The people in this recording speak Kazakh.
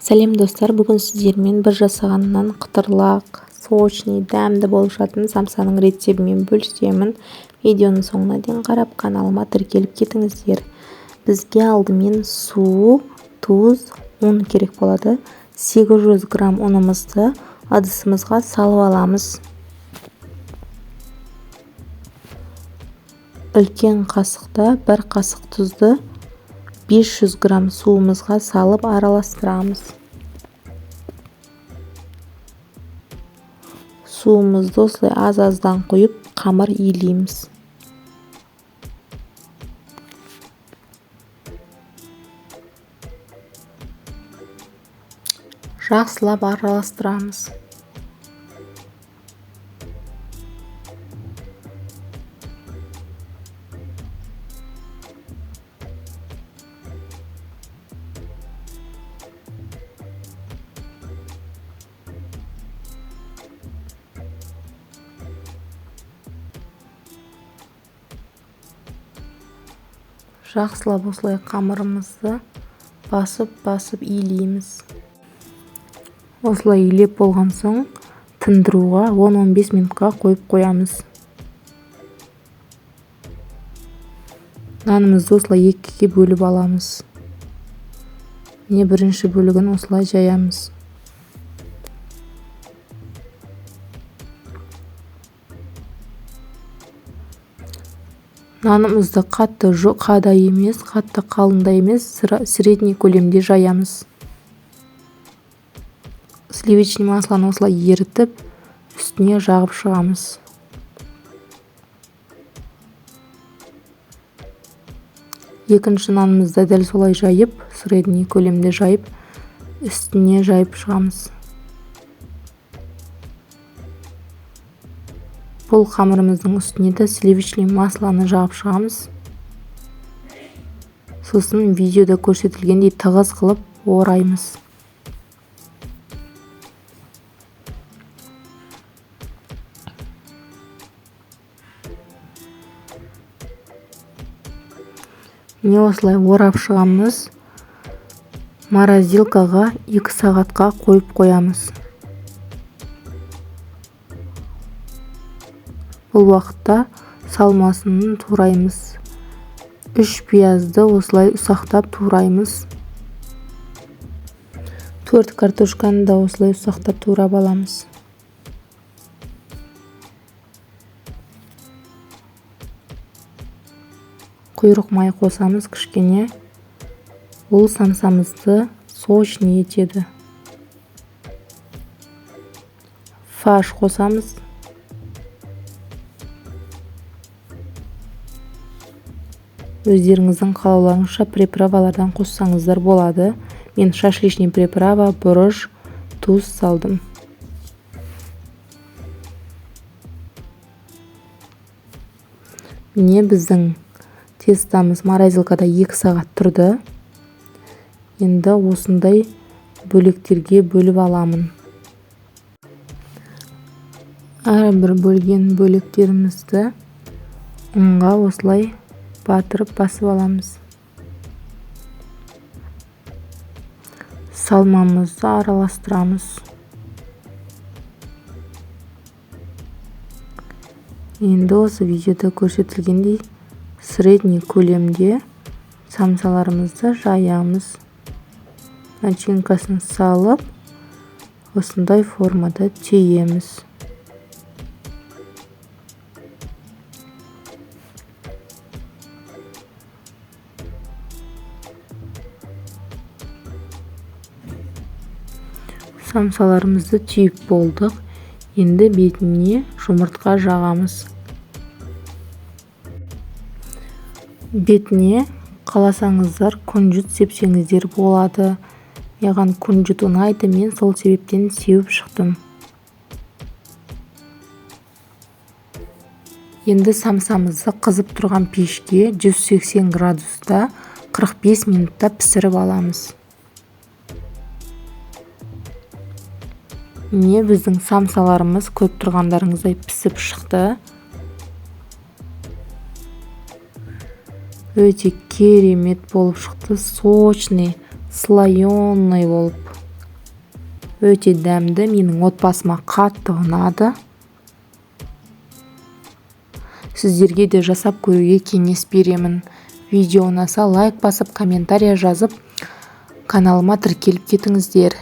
Сәлем достар, бүгін сіздермен бір жасағаннан қытырлақ, сочный, дәмді болып шығатын самсаның рецептімен бөлісемін. Видеоның соңына дейін қарап, каналыма тіркеліп кетіңіздер. Бізге алдымен су, тұз, ұн керек болады. 800 грамм ұнымызды ыдысымызға салып аламыз. Үлкен қасықта бір қасық тұзды 500 грамм суымызға салып араластырамыз. Суымызды осылай аз-аздан құйып, қамыр илейміз. Жақсылап араластырамыз. Жақсылап осылай қамырымызды басып-басып илейміз. Осылай илеп болған соң тындыруға 10-15 минутқа қойып қоямыз. Нанымызды осылай екіге бөліп аламыз. Міне бірінші бөлігін осылай жаямыз. Нанымызды қатты жұқа да емес, қатты қалың да емес, средний көлемде жаямыз. Сливочный маслоны осылай ерітіп, үстіне жағып шығамыз. Екінші нанымызды дәл солай жайып, средний көлемде жайып, үстіне жайып шығамыз. Бұл қамырымыздың үстіне де сливочный маслоны жағып шығамыз. Сосын видеода көрсетілгендей тығыз қылып ораймыз. Міне осылай орап шығамыз. Морозилкаға 2 сағатқа қойып қоямыз. Бұл уақытта салмасын тураймыз. 3 пиязды осылай ұсақтап тураймыз. 4 картошканы да осылай ұсақтап турап аламыз. Құйрық май қосамыз кішкене. Ол самсамызды сочный етеді. Фарш қосамыз. Өздеріңіздің қалауларыңызша приправалардан қоссаңыздар болады. Мен шашлычный приправа, бұрыш, тұз салдым. Міне біздің тестамыз морозилкада 2 сағат тұрды. Енді осындай бөліктерге бөліп аламын. Әрбір бөлген бөліктерімізді ұнға осылай батырып басып аламыз. Салмамызды араластырамыз. Енді осы видеода көрсетілгендей средний көлемде самсаларымызды жаямыз. Начинкасын салып, осындай формада түйеміз. Самсаларымызды түйіп болдық. Енді бетіне жұмыртқа жағамыз. Бетіне қаласаңыздар күнжіт сепсеңіздер болады. Маған күнжіт ұнайды, мен сол себептен сеуіп шықтым. Енді самсамызды қызып тұрған пешке 180 градуста 45 минутта пісіріп аламыз. Міне біздің самсаларымыз көріп тұрғандарыңыздай пісіп шықты. Өте керемет болып шықты, сочный, слоеный болып. Өте дәмді, менің отбасыма қатты ұнады. Сіздерге де жасап көруге кеңес беремін. Видео ұнаса, лайк басып, комментария жазып, каналыма тіркеліп кетіңіздер.